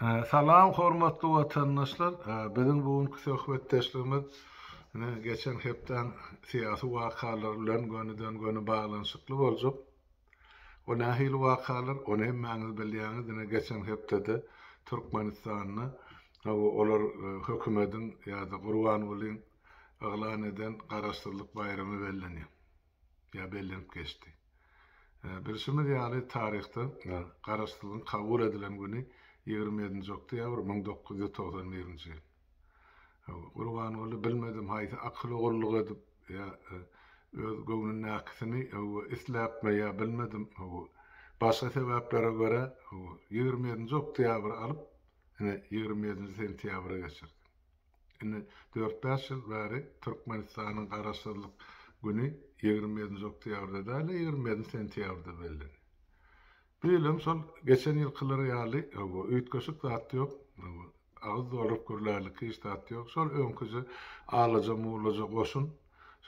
Salam hormatly watandaşlar! Biziň bu günki söhbetdeşligimiz ine geçen hepdäň syýasy wakalary bilen gönüden-göni baglanyşykly boljak. O nähili wakalar, ony hemmäňiz bilýäňiz, ine geçen hepdede Türkmenistanda olar hökümediň ýa-da Gurbangulyň yglan eden Garaşsyzlyk baýramy bellenýär. Ýa bellenip geçdi. Bilşimiz ýaly, taryhda Garaşsyzlygyň kabul edilen güni 27-nji oktýabr 1991-nji ýyl. Gurbanguly bilmedim haýsy akyla gulluk edip ýa öz göwnündäkisini isläpmi ýa bilmedim başga sebäplere görä 27-nji oktýabry alyp ine 27-nji sentýabra geçirdi. Indi dört-bäş ýyl bäri Türkmenistanyň Garaşsyzlyk güni 27-nji oktýabrda däl-de, 27-nji sentýabrda bellenýär. Bu ýyl hem şol geçen ýylkylar ýaly, hawa, üýtgeşik zat ýok, hawa, agyz dolduryp gürlärlik hiç zat ýok. Şol öňküje alaja-mulaja goşun,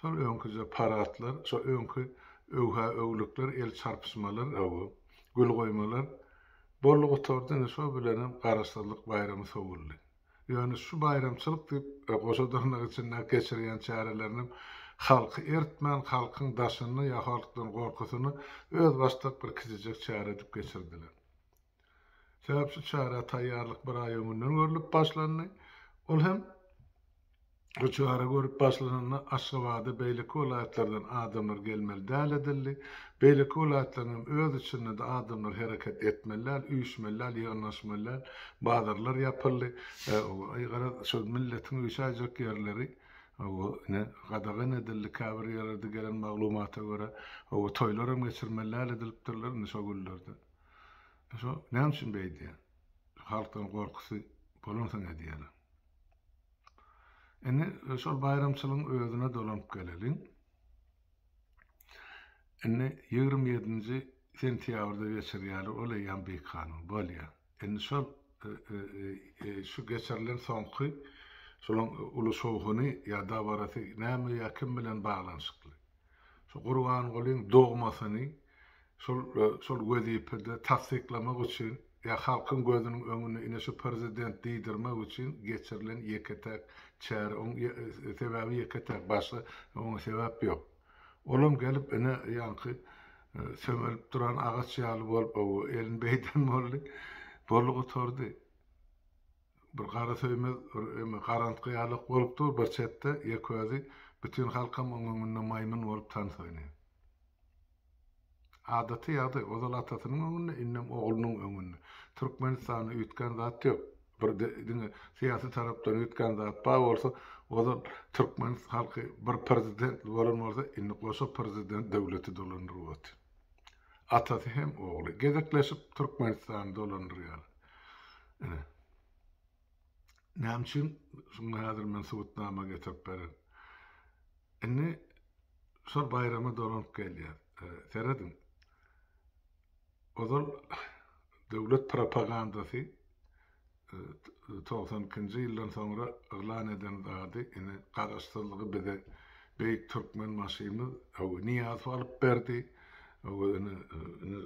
şol öňküje paradlar, şo öňki öwhä-öwlükler, el çarpyşmalar, hawa, gül goýmalar boldy gutardy. Indi şo bilenem Garaşsyzlyk baýramy sowuldy. Ýöne şu baýramçylyk diýip, goşa dyrnak içinde geçirýän çäreleriniň halky eritmän, halkyň daşynda ýa halkdan gorkusyny özbaşdak bir kiçijek çäre edip geçirdiler. Sebäp şu çärä taýýarlyk bir aý öňünden görlüp başlandy. Ol hem Bu çäre görüp başlananda Aşgabada beýleki welaýatlardan adamlar gelmeli däl edildi. Beýleki welaýatlaryň hem öz içinde-de adamlar hereket etmeli däl, üýşmeli däl, ýygnaşmaly däl. Bazarlar ýapyldy. Aý garaz, şol milletiň üýşäýjek ýerleri ine gadagan edildi. Käbir ýerlerde gelen maglumata görä, toýlar hem geçirmeli däl edilipdirler indi şo günlerde. Şo näme üçin beýdýär? Halkdan gorkusy bolansoň edýärler. Indi şol baýramçylygyň özüne dolanyp geleliň. Indi 27-nji sentýabrda geçirýärler, ol eýýäm bikanun bolýar. Indi şol şu geçirilen soňky şolaň uly şowhuny ýa dabarasy näme ýa kim bilen baglanyşykly? Şu Gurbangulyň dogmasyny şol şol wezipede tassyklamak üçin ýa halkyň gözüniň öňünde ine şu prezident diýdirmek üçin geçirilen ýeke-täk çäre oň sebäbi ýeke-täk başga oňa sebäp ýok. Olam gelip ine ýaňky sömelip duran agaç ýaly bolup elini beýden boldy. Boldy gutardy. Bir gara söýmez bir eme garantgy ýalak bolup dur bir çetde ýeke özi bütin halkam oň öňünde maýmyn bolup tans oýnaýar. Adaty ýagdaý ozal atasynyň öňünde indem oglunyň öňünde. Türkmenistanda üýtgän zat ýok. Bir diňe syýasy tarapdan üýtgän zat bar bolsa ozal türkmen halky bir prezidentli bolan bolsa indi goşa prezident döwleti dolandyryp otyr. Atasy hem ogly gezekleşip Türkmenistany dolandyrýarlar. Ine. Näme üçin? Şuňa häzir men subutnama getirip bererin. Indi şol baýrama dolanyp gelýär. Serediň. Ozal döwlet propagandasy 92-nji ýyldan soňra yglan eden zady, ine, garaşsyzlygy bize beýik Türkmenbaşymyz Nyýazow alyp berdi. Ine,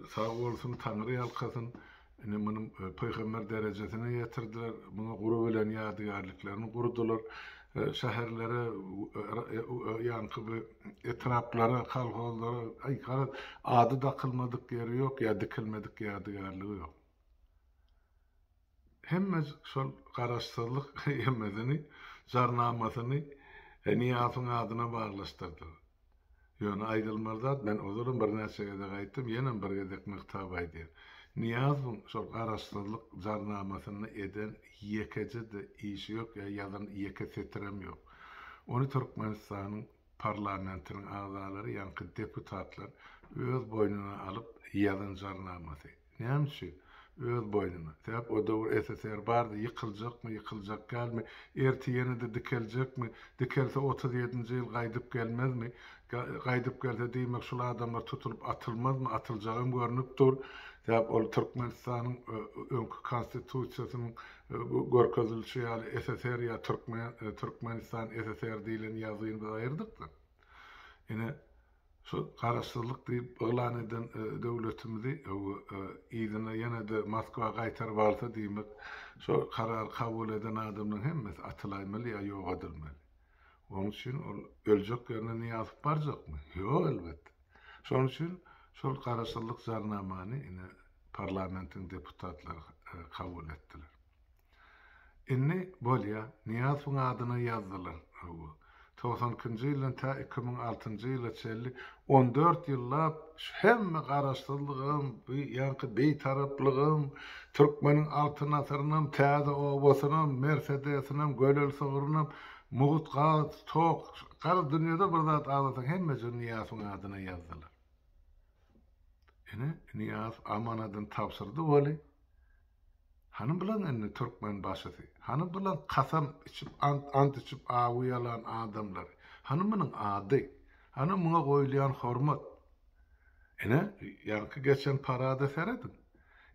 sag bolsun, Taňry ýalkasyn. Ine, munuň pygamber derejesine ýetirdiler, muňa gurubilen ýadygärliklerini gurdular. Şäherlere, ýaňky bu etraplara, kolhozlara, aý, garaz, ady dakylmadyk ýeri ýok, ýa dikilmedik ýadygärligi ýok. Hemmejik şol garaşsyzlyk hemmesini, jarnamasyny Nyýazowyň adyna baglaşdyrdylar. Ýöne aýdylmaly zat, men ozalam birnäçe gezek aýtdym, ýenem bir gezek nygtap aýdýan. Nyýazowyň şol garaşsyzlyk jarnamasynda eden ýekeje-de işi ýok ýa ýazan ýeke setirem ýok. Ony Türkmenistanyň parlamentiniň agzalary, ýaňky deputatlar öz boýnuna alyp ýazan jarnamasy. Näme üçin? Öz boýnuna. Sebäp o döwür SSR bardy, ýykyljakmy, ýykyljak dälmi, ertir ýene-de dikeljekmi, dikelse 37-nji ýyl gaýdyp gelmezmi, gaýdyp gelse diýmek şul adamlar tutulyp atylmazmy, atyljagam görnüp dur. Sebäp ol Türkmenistanyň öňki konstitusiýasynyň görkezilişi ýaly SSR ýa Türkmenistan SSR diýlen ýazgyny biz aýyrdyk-da. Ine. Şu garaşsyzlyk diýip yglan eden döwletimizi yzyna ýene-de Moskwa gaýtaryp alsa diýmek, şo karary kabul eden adamlaryň hemmesi atylaýmaly ýa ýok edilmeli. Onuň üçin ol öljek ýerine Nyýazow barjakmy? Ýok elbetde. Şonuň üçin şol garaşsyzlyk jarnamany ine parlamentiň deputatlary kabul etdiler. Indi bolýa, Nyýazowyň adyna ýazdylar. Hawa. 92-nji ýyldan tä 2006-njy ýyla çenli on dört ýyllap şu hemme garaşsyzlygam, bu ýaňky biýtaraplygam, türkmeniň altyn asyrynam, täze obasynam, mersedesinem, gölel sygrynam, mugt gaz, tok, garaz dünýede bir zat agzasaň hemmejigini Nyýazowyň adyna ýazdylar. Ine, Nyýazow amanadyny tabşyrdy weli, Hany bilen indi türkmen başysy? Hany bilen kasam içip ant ant içip awy ýalan adamlary? Hany munuň ady? Hany muňa goýulýan hormat? Ine, ýaňky geçen parada serediň.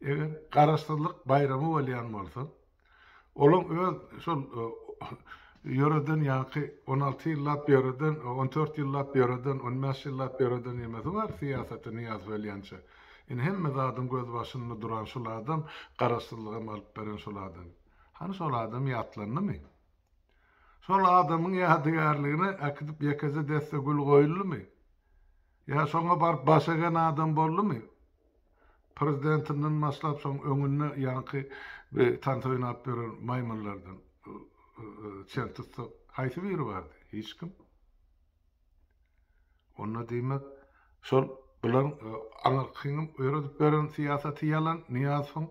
Eger garaşsyzlyk baýramy bolýan bolsa, olaň öz şol ýöreden ýaňky 16 ýyllap ýöreden, 14 ýyllap ýöreden, 15 ýyllap ýöreden ýemesi bar syýasaty Nyýazow ölýänçä. Indi hemme zadyň gözbaşynda duran şul adam, garaşsyzlygam alyp beren şul adam. Hany şol adam ýatlandymy? Şol adamyň ýadygärligine äkidip ýekeje desse gül goýuldymy? Ýa şoňa baryp baş egen adam boldumy? Prezidentinden başlap şoň öňünde ýaňky bir tans oýnap ýören maýmynlardan çen tutsak haýsy biri bardy? Hiç kim. Onda diýmek, şol bularyň aňyrkynyň ýöredip beren syýasaty ýalan, Nyýazowyň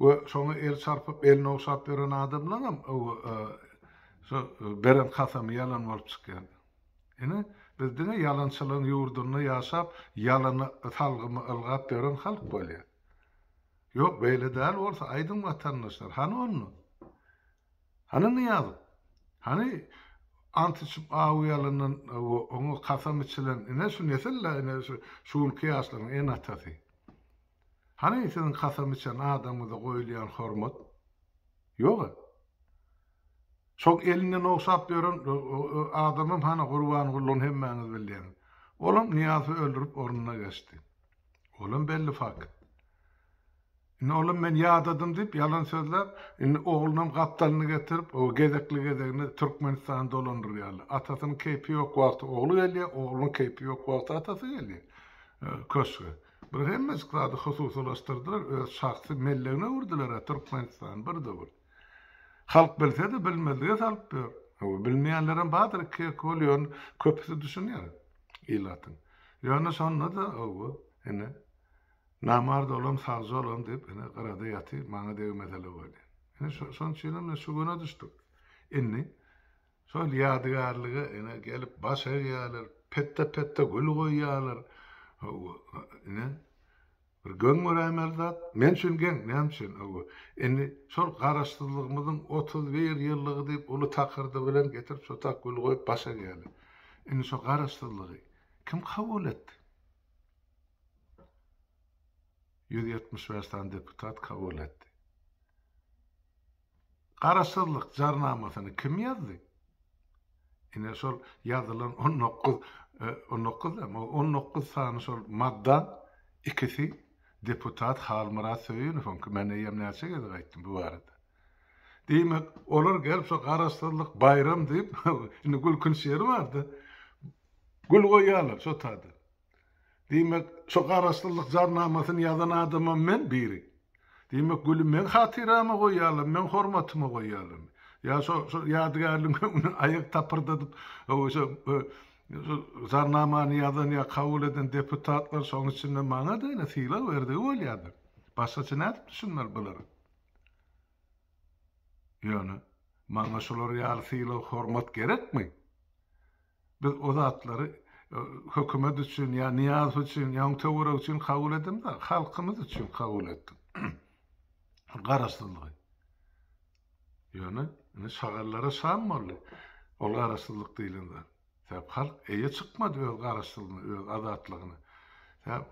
we şoňa el çarpyp, elini ogşap ýören adamlaryňam şo beren kasamy ýalan bolup çykýar. Ine, biz diňe ýalançylygyň ýurdunda ýaşap, ýalana salgyma ylgap ýören halk bolýar. Ýok, beýle däl bolsa aýdyň watandaşlar, hany onda? Hany Nyýazow? Hany ant içip awy ýalandan oňa kasam içilen ine şu nesil-dä ine şu şu günki ýaşlaryň ene-atasy. Hany siziň kasam içen adamyňyza goýulýan hormat? Ýog-a. Şoň elinden ogşap ýören adamam hany Gurbangulyny hemmäňiz bilýäňiz. Olam Nyýazowy öldürip ornuna geçdi. Olam belli fakt. Indi olam men ýadadym diýip ýalan sözläp, indi oglunam gapdalyna getirip, o gezekli-gezegine Türkmenistany dolandyrýarlar. Atasynyň keýpi ýok wagty ogly gelýär, oglunyň keýpi ýok wagty atasy gelýär köşge. Bir hemmejik zady hususylaşdyrdylar, öz şahsy mellegine öwürdiler-ä Türkmenistany bir-de bir. Halk bilse-de bilmezlige salyp ýör. Hawa, bilmeýänlerem bardyr iki-ýeke bol, ýöne köpüsi düşünýär ilatyň. Ýöne şonda-da, hawa, ine, Namart olam, sagja olam diýip, ine, gyrada ýatyr, maňa degmesele bolýar. Ine, şonuň üçinem ine şu güne düşdük. Indi şol ýadygärlige ine gelip baş egýärler, petde-petde gül goýýarlar. Hawa, ine, bir geň göräýmeli zat. Men üçin geň, näme üçin? Hawa, indi şol Garaşsyzlygymyzyň 31 ýyllygy diýip uly takyrdy bilen getirip şo tak gül goýup baş egýärler. Indi şo Garaşsyzlygy kim kabul etdi? 175 sany deputat kabul etdi. Garaşsyzlyk jarnamasyny kim ýazdy? Ine şol ýazylan 19 19 däl, 19 sany şol madda ikisi deputat Halmyrat Söýünowyňky. Men eýýäm näçe gezek aýtdym bu barada. Diýmek, olar gelip şo garaşsyzlyk baýram diýip, indi gülkünç ýeri bardy. Gül goýýarlar şo taýda. Diýmek, şo Garaşsyzlyk jarnamasyny ýazan adamam men biri. Diýmek, güli meň hatyrama goýýarlarmy, meň hormatyma goýýarlarmy? Ýa şo şo ýadygärligiň öňünde aýak tapyrdadyp, şo şo jarnamany ýazan ýa kabul eden deputatlar şoň içinde maňa-da ine sylag berdigi bolýardyr. Başgaça nädip düşünmeli bulara? Ýöne, maňa şular ýaly sylag-hormat gerekmi? Biz o zatlary hökümet üçin ýa Nyýazow üçin ýa oň töweregi üçin kabul edemzok, halkymyz üçin kabul etdik. Garaşsyzlygy. Ýöne indi şagallara şam boldy. Ol garaşsyzlyk diýlen zat. Sebäp halk eýe çykmady öz garaşsyzlygyna, öz azatlygyna. Sebäp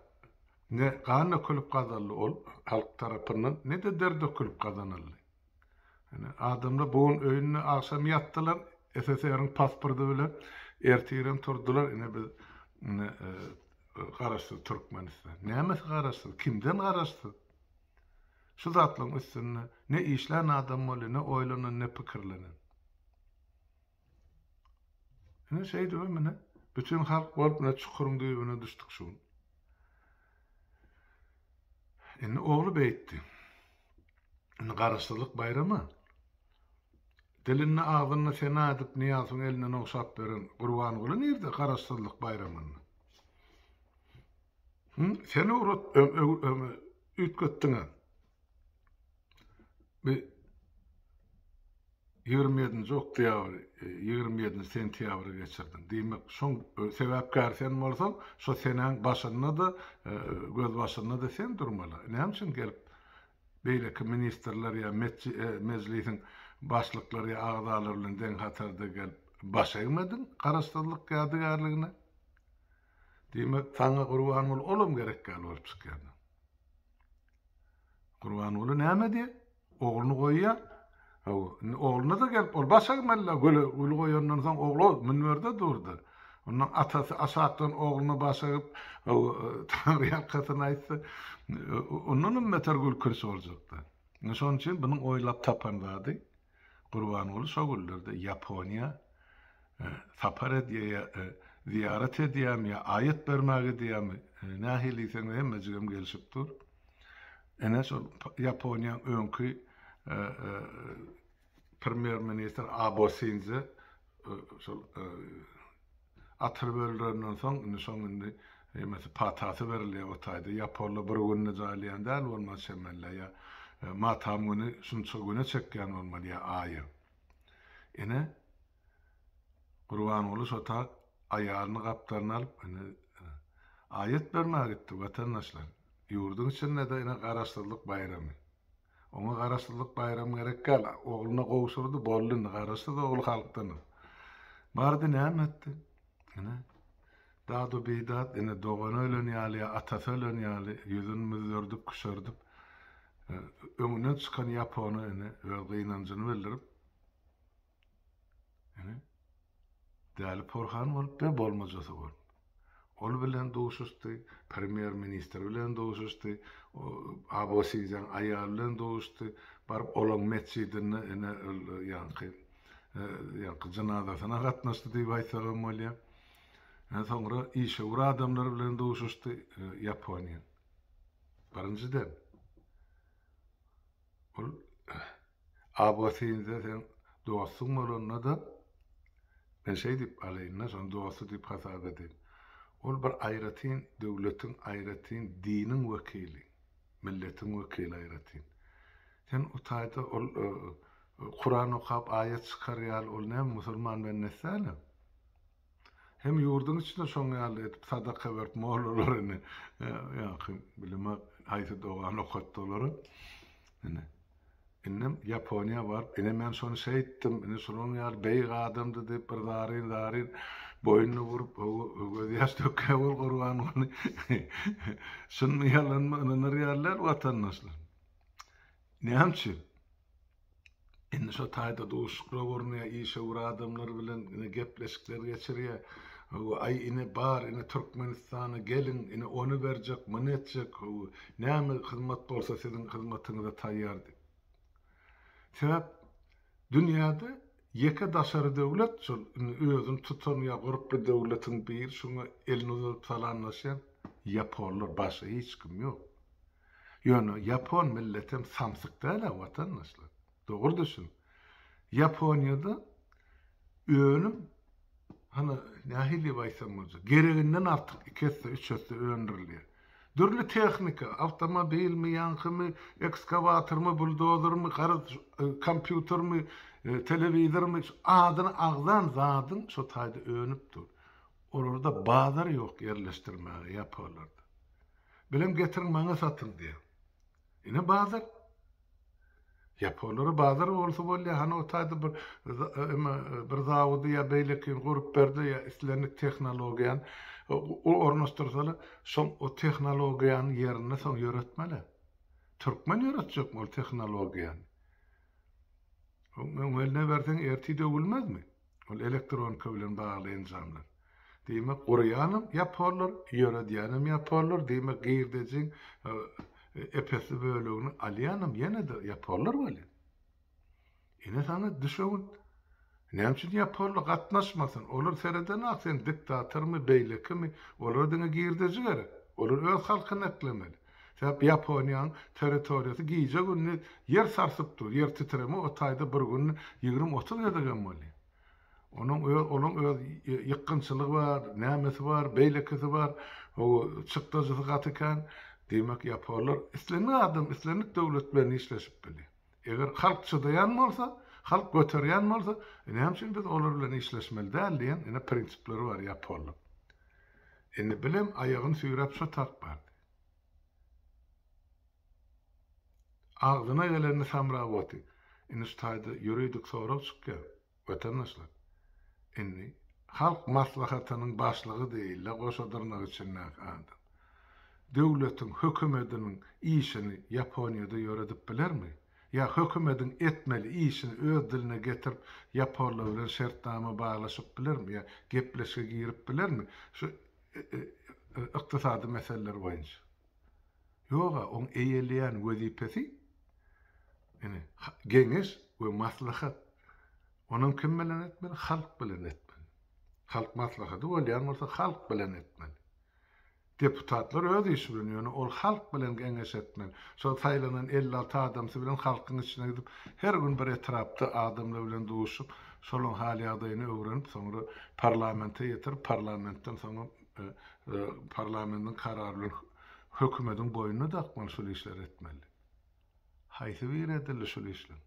ne gan dökülip gazaldy ol halk tarapyndan, ne-de der dökülip gazanyldy. Ine, adamlar bu gün öýünde agşam ýatdylar, SSR-iň pasporty bilen, ertirem turdular, ine biz. Indi garaşsyz Türkmenistan. Nämesi garaşsyz? Kimden garaşsyz? Şu zatlaryň üstünde ne işlän adam bolýar, ne oýlanan, ne pikirlenen. Ine şeýdibem ine bütin halk bolup ine çukuryň düýbüne düşdük şu gün. Indi ogly beýtdi. Indi garaşsyzlyk baýramy. Dilinde agzynda sena edip Nyýazowyň elinden ogşap beren Gurbanguly nirde garaşsyzlyk baýramynda? Hı? Sen öwret, üýtgetdiňä. Bir 27-nji oktýabr, 27-nji sentýabra geçirdiň. Diýmek, şoň sebäpkäri sen bolsaň, şo senäň başynda-da, gözbaşynda-da sen durmaly. Näme üçin gelip beýleki ministrler ýa mejlisiň başlyklary ýa agzalary bilen deň hatarda gelip baş egmediň Garaşsyzlyk ýadygärligine? Diýmek, saňa Gurbanguly olam gerek ýaly bolup çykýar. Gurbanguly näme diýýär? Ogluny goýýar. Hawa, indi ogluna-da gelip, ol baş egmeli-dä, güle, gül goýandan soň ogly münberde durdy. Ondan atasy aşakdan ogluna baş egip, hawa, Taňry ýalkasyny aýtsa, ondanam beter gülkünç boljakdy. Indi şonuň üçin bunuň oýlap tapan zady Gurbanguly şo günlerde Ýaponiýa sapar edýär ýa zyýarat edýärmi ýa aýat bermäge gidýärmi, nähili diýseňiz hemmejigem gelşip dur. Ine şol Ýaponiýaň öňki premýer-ministr Abo Sinze şol Atyryp öldürenden soň indi şoň indi hemmesi patasy berilýär o taýda. Ýaponlar bir günde jaýlaýan däl bolmaly çemeli ýa matam güni şunça güne çekýän bolmaly ýa aýa. Ine Gurbanguly şo tak aýalyny gapdalyna alyp ine aýat bermäge gitdi watandaşlar. Ýurduň içinde-de ine garaşsyzlyk baýramy. Oňa garaşsyzlyk baýramy gerek däl. Ogluna gowşurdy, boldy indi garaşsyz ogul halkdan. Bardy näme etdi? Ine, dadu-bidat, ine dogany ölen ýaly ýa atasy ölen ýaly ýüzüni müzzerdip, küşerdip, öňünden çykan ýapona ine öz gynanjyny bildirip, Ine, däli porhan bolup we bolmajasy bolup. Ol bilen duşuşdy, premýer-ministr bilen duşuşdy, Abo Sinzäň aýaly bilen duşuşdy. Baryp olaň metjidinde ine ol ýaňky ýaňky jynazasyna gatnaşdy diýip aýtsagam bolýar. Ine soňra işewür adamlar bilen duşuşdy Ýaponiýa. Birinjiden, ol Abbasynda seň dostuň bolanda-da, men şeý diýip alaýyn-da, şony dosty diýip hasap edeýin. Ol bir aýratyn döwletiň, aýratyn diniň wekili, milletiň wekili aýratyn. Sen o taýda ol Kuran okap aýat çykar ýaly ol näme musulman bendesi dälmi? Hem ýurduň içinde şoň ýaly edip sadaka berip mollalar indi ýaňky bilemok haýsy dogany okatdy olara. Ine. Indem Ýaponiýa baryp ine men şony şeýtdim, ine şunuň ýaly beýik adamdy diýip bir zaryn zaryn boýnuna urup göz ýaş dökýär bol Gurbanguly. Çynmy ýalanmy ynanar ýaly däl watandaşlar. Näme üçin? Indi şo taýda duşuşyklar gurnaýar, işewür adamlar bilen ine gepleşikler geçirýär. Hawa, aý ine bar, ine Türkmenistana geliň, ine ony berjek, muny etjek, hawa, näme hyzmat bolsa siziň hyzmatyňyza taýýar diýip. Sebäp dünýäde ýeke daşary döwlet şol indi özüni tutan ýa gurply döwletiň biri şoňa elini uzadyp salamlaşýan ýaponlar, başga hiç kim ýok. Ýöne ýapon milletem samsyk däl-ä watandaşlar. Dogry düşüniň. Ýaponiýada önüm hany nähili diýip aýtsam boljak, gereginden artyk iki esse, üç esse öndürilýär. Dürli tehnika, awtomobilmi, ýaňkymy, ekskawatormy, buldozermi, garaz kompýutermi, telewizormy, adyny agzan zadyň şo taýda önüp dur. Olarda bazar ýok ýerleşdirmäge ýaponlarda. Bilen getiriň maňa satyň diýýär. Ine bazar. Ýaponlara bazar bolsa bolýar. Hany o taýda bir eme bir zawody ýa beýlekini gurup berde ýa islendik tehnologiýany ornaşdyrsalar, şoň o tehnologiýany ýerinde soň ýöretmeli. Türkmen ýöretjekmi ol tehnologiýany? Oň eline berseň ertir döwülmezmi? Ol elektronika bilen bagly enjamlar. Diýmek, gurýanam ýaponlar, ýöredýänem ýaponlar, diýmek, girdejiň ep-esli bölegini alýanam ýene-de ýaponlar bolýar. Ine saňa düşewünt. Näme üçin ýaponlar gatnaşmasyn? Olar seredenak sen diktatormy, beýlekimi, olara diňe girdeji gerek. Olar öz halkyny eklemeli. Sebäp Ýaponiýanyň territoriýasy gije-gündiz ýer sarsyp dur. Ýer titreme o taýda bir günde 20-30 gezegem bolýar. Onuň öz olaň öz ýykgynçylygy bar, nämesi bar, beýlekisi bar. Hawa, çykdajysy gaty kän. Diýmek, ýaponlar islendik adam, islendik döwlet bilen işleşip bilýär. Eger halk çydaýan bolsa, halk göterýän bolsa, e, näme üçin biz olar bilen işleşmeli däl diýen ine prinsipleri bar ýaponlaryň. Indi bilem aýagyny süýräp şo tarp bardy. Agzyna gelenini samrap oty. Indi şu taýda ýuridik sorag çykýar. Watandaşlar, indi Halk Maslahatynyň başlygy diýilýär goşa dyrnak içindäki adam. Döwletiň, hökümediniň işini Ýaponiýada ýöredip bilermi? Ýa hökümediň etmeli işini öz diline getirip ýaponlar bilen şertnama baglaşyp bilermi ýa gepleşige girip bilermi şu ykdysady meseleler boýunça? Ýog-a, oň eýeleýän wezipesi ine, geňeş we maslahat. Onam kim bilen etmeli? Halk bilen etmeli. Halk maslahady bolýan bolsa halk bilen etmeli. Deputatlar öz işi bilen, ýöne ol halk bilen geňeş etmeli. Şol saýlanan 56 adamsy bilen halkyň içine gidip, her gün bir etrapda adamlar bilen duşup, şolaň hal-ýagdaýyny öwrenip, soňra parlamente ýetirip, parlamentden soňam parlamentiň karary bilen hökümediň boýnuna dakmaly şul işleri etmeli. Haýsy biri edildi şul işleň?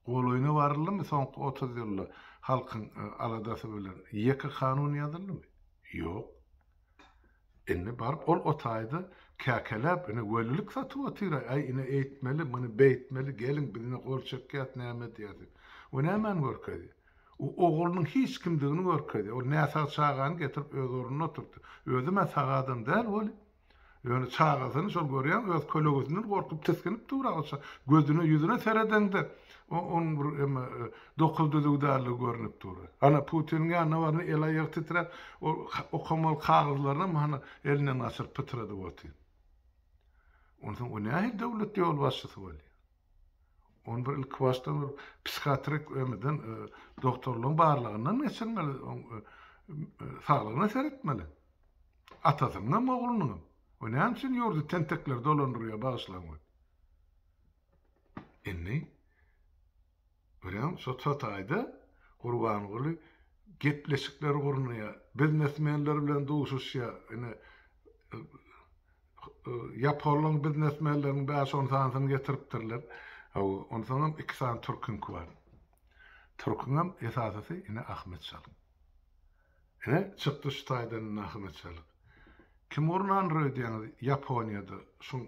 Golaýyna baryldymy soňky 30 ýylda halkyň aladasy bilen ýeke kanun ýazyldymy? Ýok. Indi baryp ol o taýda käkeläp ine welilik satyp otyr aý ine eýtmeli muny beýtmeli geliň biz ine gol çekýäs näme edýäs diýip. O nämäni görkezýär? O oglunyň hiç kimdigini görkezýär. Ol näsag çagany getirip öz ornuna oturtdy. Özüm-ä sag adam däl weli. Ýöne çagasyny şol görýäň öz kölegesinden gorkup tisginip dur-a o gözüne ýüzüne seredeňde onuň bir eme dokuz düzüw däldigi görnüp dur. Ana Putiniň ýanyna baranda el-aýagy titräp ol okamaly kagyzlarynam hany elinden gaçyryp pytradyp otyr. Onsoň o nähili döwlet ýolbaşçysy bolýar? Ony bir ilki başdan bir psihiatrik emeden doktorlaryň barlagyndan geçirmeli, oň saglygyna seretmeli. Atasynyňam, oglunyňam. O näme üçin ýurdy tentekler dolandyrýar, bagyşlaň we. Indi görýäň, şo taýda Gurbanguly gepleşikler gurnaýar, biznesmenler bilen duşuşýar. Ine Ýaponlaryň biznesmenleriniň bäş-on sanysyny getiripdirler. Hawa, onsoňam iki sany türküňki bar. Türküňem esasysy ine Ahmet Çalyk. Ine, çykdy şu taýdan indi Ahmet Çalyk. Kim gurnandyr öýdýäňiz Ýaponiýada şuň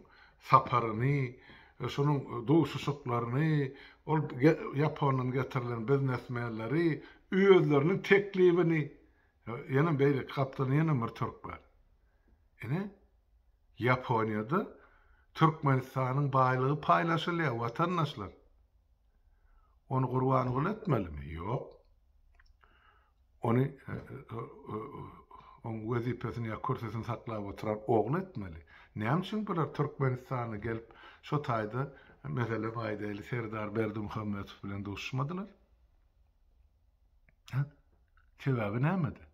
saparyny, şunuň duşuşyklaryny, ol Ýapondan getirilen biznesmenleri, özleriniň teklibini, ýene beýleki gapdalynda ýene bir türk bar. Ine, Ýaponiýada Türkmenistanyň baýlygy paýlaşylýar, watandaşlar. Ony Gurbanguly etmelimi? Ýok. Ony oň wezipesini ýa kürsüsini saklap oturan ogly etmeli. Näme üçin bular Türkmenistana gelip, şo taýda, meselem aýdaýly, Serdar Berdimuhamedow bilen duşuşmadylar? Hä? Sebäbi nämede?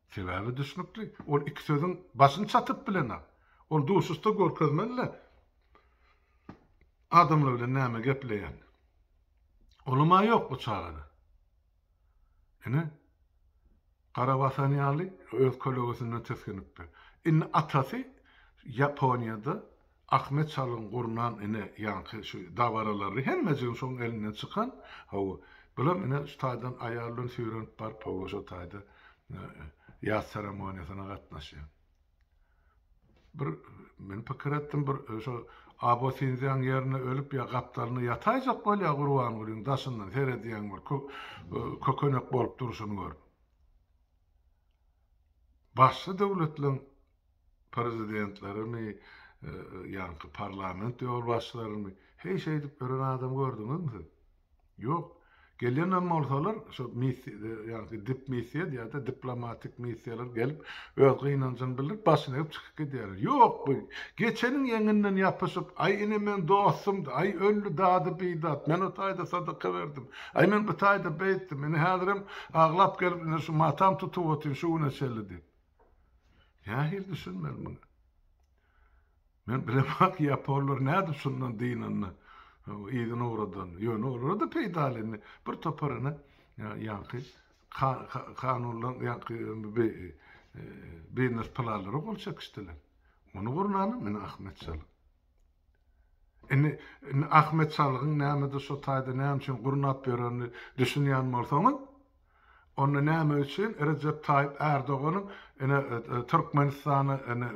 Sebäbi düşnükli. Ol iki sözüň başyny çatyp bilenok. Ol duşuşda görkezmeli-le adamlar bilen näme gepleýänini. Olam-a ýok bu çagada. Ine, gara basan ýaly öz kölegesinden tisginipdir. Indi atasy Ýaponiýada Ahmet çalyň gurnan ine ýaňky şu dabaralary hemmejigini şoň elinden çykan hawa bulam ine şu taýdan aýal bilen süýrenip baryp hawa şo taýda ýas seremoniýasyna gatnaşýar. Bir men pikir etdim bir şo Abo Sinzýaň ýerine ölüp ýa gapdalynda ýataýjak bolýar Gurbangulyň daşyndan seredýäň bir kökenek bolup durşuny görüp. Başga döwletleň prezidentlerimi, ýaňky parlament ýolbaşçylarymy, heý şeýdip ýören adam gördüňizmi siz? Ýok. Gelýänem bolsalar, şo missiýa, ýagny dipmissiýa ýa-da diplomatik missiýalar gelip, öz gynanjyny bildirip, başyny egip çykyp gidýärler. Ýok, bu geçeniň ýeňinden ýapyşyp, aý ine meň dostumdy, aý öldi dady bidat, men o taýda sadaka berdim, aý men bu taýda beýtdim, ine häzirem aglap gelip ine şu matam tutup otyryn şu güne çenli diýip. Nähili düşünmeli muňa? Men bilemok ýaponlar nädip şundan dynanyny, yzyna ugradanyny. Ýöne olara-da peýdaly indi bir topar ine ýaňky kanunlar ýaňky biznes planlara gol çekişdiler. Ony gurnanam ine Ahmet Çalyk. Indi indi Ahmet Çalygyň nämede şo taýda näme üçin gurnap ýörenini düşünýän bolsaňyz, Onda näme üçin Rejep Taýyp Ärdoganyň ine Türkmenistana ine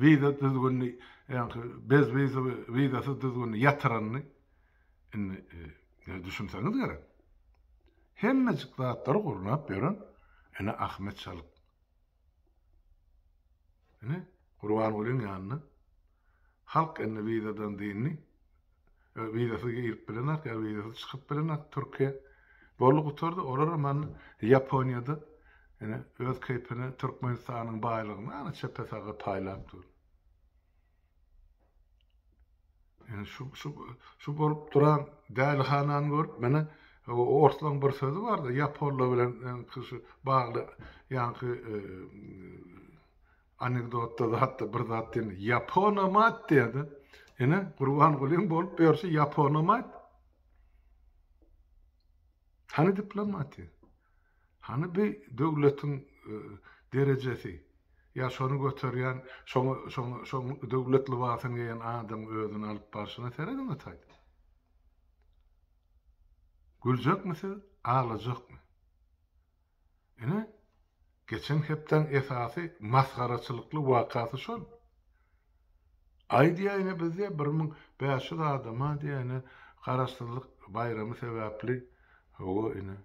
wiza düzgünini ýaňky bezwizowy wizasyz düzgünini ýatyranyny indi düşünseňiz gerek. Hemmejik zatlary gurnap ýören ine Ahmet Çalyk. Ine Gurbangulyň ýanynda halk indi wizadan dyndy. Wizasyz girip bilenak ýa wizasyz çykyp bilenak Türkiýä. Boldy gutardy. Olaram hany Ýaponiýada ine öz keýpine Türkmenistanyň baýlygyny ana çepe saga paýlap dur. Ine şu şu şu bolup duran dälihanany görüp mene orslaň bir sözi bardy ýaponlar bilen şu bagly ýaňky Anekdotda zatda bir zat diýende ýaponamat diýýärdi. Ine, Gurbangulyň bolup ýörşi ýaponamat. Hany diplomatiýa? Hany bi döwletiň e, derejesi? Ýa şony göterýän, şoňa şoňa şoň döwlet lybasyny geýen adamyň özüni alyp barşyna serediň ataýda. Güljekmi siz, aglajakmy? Ine, geçen hepdäň esasy masgaraçylykly wakasy şol. Aý diýýär ine biz diýýär 1500 adama diýýär ine Garaşsyzlyk baýramy sebäpli hawa ine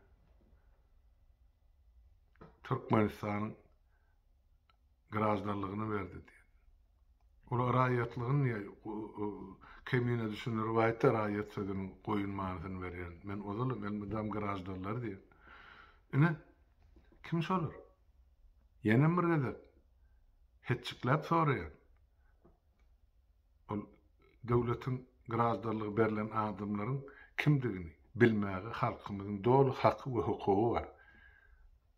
Türkmenistanyň graždanlygyny berdi diýýär. Ol raýatlygyny diýýär kemine düşündirip aýtdy raýat sözüniň goýun manysyny berýän. Men ozalam elmydam graždanlar diýen. Ine, kim şolar? Ýenem bir gezek hetjikläp soraýan. Ol döwletiň graždanlygy berlen adamlaryň kimdigini bilmäge halkymyzyň doly haky we hukugy bar.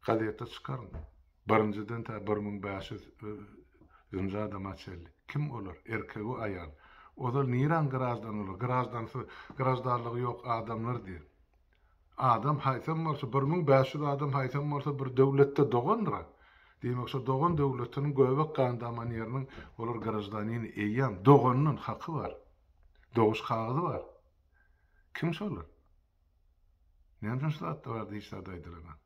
Gazete çykaryň. Birinjiden tä 1500 zünji adama çenli. Kim olar? Erkegi aýal. Ozal niräň graždany olar? Graždansyz, graždanlygy ýok adamlar diýen. Adam haýsam bolsa, 1500 adam haýsam bolsa bir döwletde dogandyr-a. Diýmek, şo dogan döwletiniň göbek gan daman ýeriniň olar graždanini eýýäm dogandan haky bar. Doguş kagyzy bar. Kim şolar? Näme üçin şu zatlar barada hiç zat aýdylanok?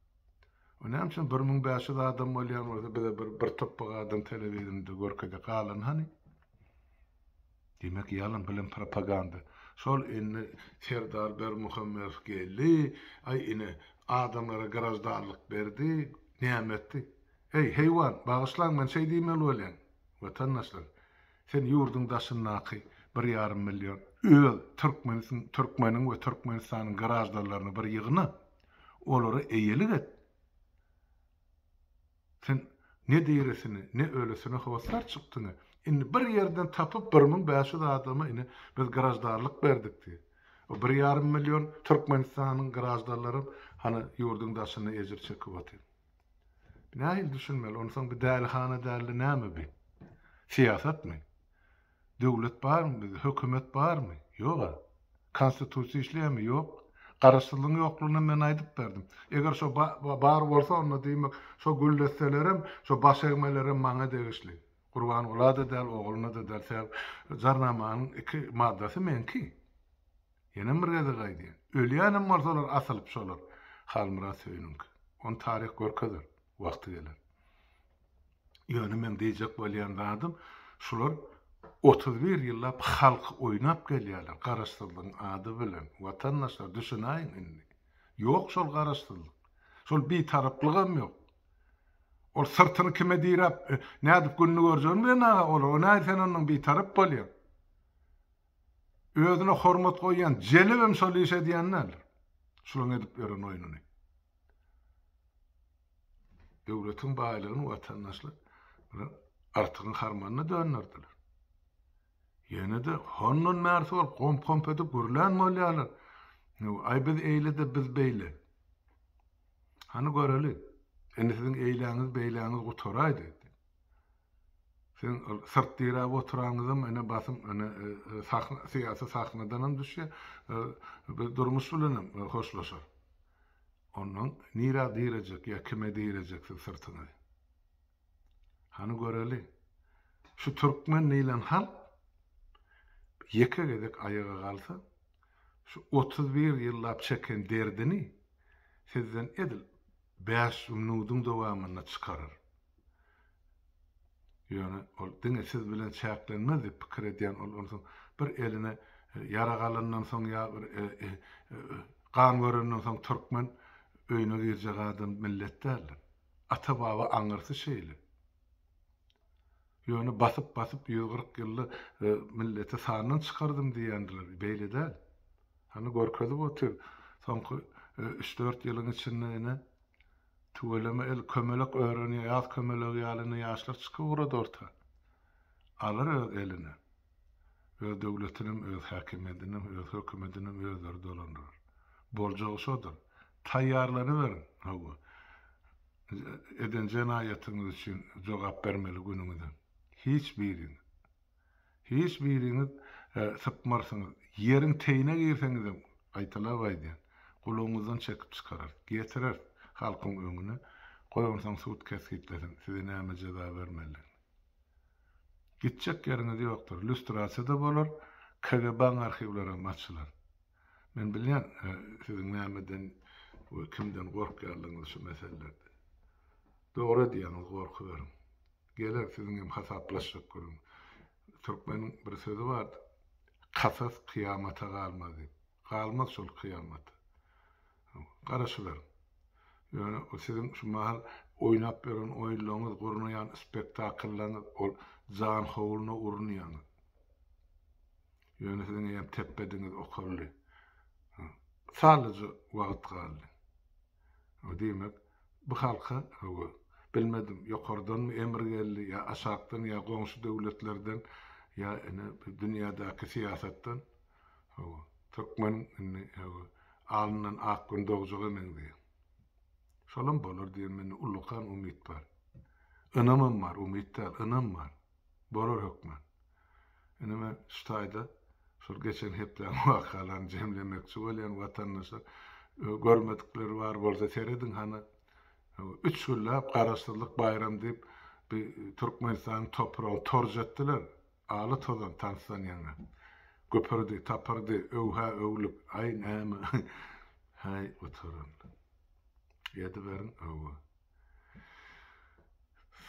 O näme üçin 1500 adam bolýan bolsa bize bir bir topbak adam telewizorda görkezýär. Galany hany? Diýmek ýalan bilen propaganda. Şol indi Serdar Bermuhammedow geldi, aý ine adamlara graždanlyk berdi, näme etdi? Eý, heýwan, bagyşlaň men şeý diýmeli bolýan, watandaşlar. Sen ýurduň daşyndaky bir ýarym million öz türkmenisiň, türkmeniň we Türkmenistanyň graždanlaryny bir ýygna, olara eýelik et. Sen ne dirisini, ne ölüsini hossar çykdyňa. Indi bir ýerden tapyp 1500 adama ine biz graždanlyk berdik diýip. O bir ýarym million Türkmenistanyň graždanlaram hany ýurduň daşynda ejir çekip otyr. Nähili düşünmeli? Onsoň bu dälihana dälde näme bi? Syýasatmy? Döwlet barmy bizde? Hökümet barmy? Ýog-a. Konstitusiýa işleýärmi? Ýok. Garaşsyzlygyň ýoklugyny men aýdyp berdim. Eger şo bar bolsa, onda diýmek, şo güldesselerem, şo baş egmelerem maňa degişli. Gurbangula-da däl, ogluna-da däl. Sebäbi Jarnamanyň iki maddasy meňki. Ýenem bir gezek aýdýan. Ölýänem bolsalar asylyp şolar. Halmyrat Söýüniňki. Ony taryh görkezer. Wagty geler. Ýöne meň diýjek bolýan zadym, şular 31 ýyllap halky oýnap gelýärler garaşsyzlygyň ady bilen. Watandaşlar düşünäýiň indi. Ýok şol garaşsyzlyk. Şol bitaraplygam ýok. Ol syrtyny kime diräp, nädip gününi görjegini bilen-ä olar. O nädip sen ondan bitarap bolýaň? Özüne hormat goýýan jelebem şol işi edýän däldir. Şulaň edip ýören oýnuny. Döwletiň baýlygyny watandaşlar bir Artygyň harmanyna dönderdiler. Ýene-de hondan bärsi bolup gomp-gomp edip gürlän bolýarlar. Aý biz eýle-de biz beýle. Hany göreli. Indi siziň eýläňiz beýläňiz gutaraýdy. Siziň ol syrt diräp oturanyňyzam ine basym ine sahna syýasy sahnadanam düşýär. Bu durmuş bilenem hoşlaşar. Ondan nirä direjek ýa kime direjek siz syrtyňyzy? Hany göreli. Şu türkmen diýlen halk ýeke gezek aýaga galsa, şu 31 ýyllap çeken derdini sizden edil 5 minudyň dowamynda çykarar. Ýöne ol diňe siz bilen çäklenmez diýip pikir edýän ol onsoň bir eline ýarag alandan soň ýa bir gan görenden soň türkmen öýüne girjek adam millet däldir. Ata-baba aňyrsy şeýle. Ýöne basyp-basyp 140 ýylda milleti sandan çykardym diýýändiler. Beýle däl. Hany görkezip otyr. Soňky üç-dört ýylyň içinde ine Tüweleme el kömelek ören ýaz kömelegi ýaly ine ýaşlar çykyp ugrady orta. Alar öz eline. Öz döwletinem, öz häkimiýedinem, öz hökümedinem özleri dolandyrar. Boljagy şodur. Taýýarlanyberiň, hawa. Eden jenaýatyňyz üçin jogap bermeli günüňize. Hiç biriňiz. Hiç biriňiz sypmarsyňyz. Ýeriň teýine girseňizem, gaýtalap aýdýan, gulagyňyzdan çekip çykararys. Getireris halkyň öňüne. Goý onsoň sud kesgitlesin, size näme jeza bermelidigini. Gitjek ýeriňiz ýokdur. Lýustrasiýa-da bolar, KGB-iň arhiwlerem açylar. Men bilýän, siziň nämeden we kimden gorkýanlygyňyzy şu meselelerde. Dogry edýäňiz, gorkuberiň. Geler siziň hem hasaplaşjak günüňiz. Türkmeniň bir sözi bardyr. Kasas kyýamata galmaz diýip. Galmaz şol kyýamata. Garaşyberiň. Ýöne o siziň şu mahal oýnap ýören oýunlaryňyz, gurnaýan spektakllaryňyz ol janhowluna urunýaňyz. Ýöne siziň eýýäm tepbediňiz okaldy. Sanlyja wagt galdy. Diýmek, Bu halka, hawa, bilmedim, ýokardanmy emr geldi, ýa aşakdan, ýa goňşy döwletlerden, ýa ine dünýädäki syýasatdan, hawa, türkmeniň indi, hawa, alnyndan ak gün dogjaga meňzeýär. Şolam bolar diýen mende ullakan umyt bar. Ynamam bar, umyt däl, ynam bar. Bolar hökman. Indi men şu taýda şol geçen hepdäniň wakalaryny jemlemekçi bolýan watandaşlar görmedikleri bar bolsa serediň hany üç günläp garaşsyzlyk baýramy diýip bi Türkmenistanyň topragyny torç etdiler. Aly tozan tansdan ýaňa. Güpürdi, tapyrdy, öwhä öwlük, aý näme. Häý gutaran. Ediberiň öwgi.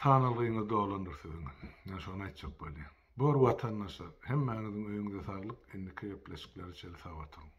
Sanalgyňyz dolandyr siziň. Men şony aýtjak bolýan. Bor watandaşlar, hemmäňiziň öýüňize saglyk, indiki gepleşiklere çenli sag oturyň.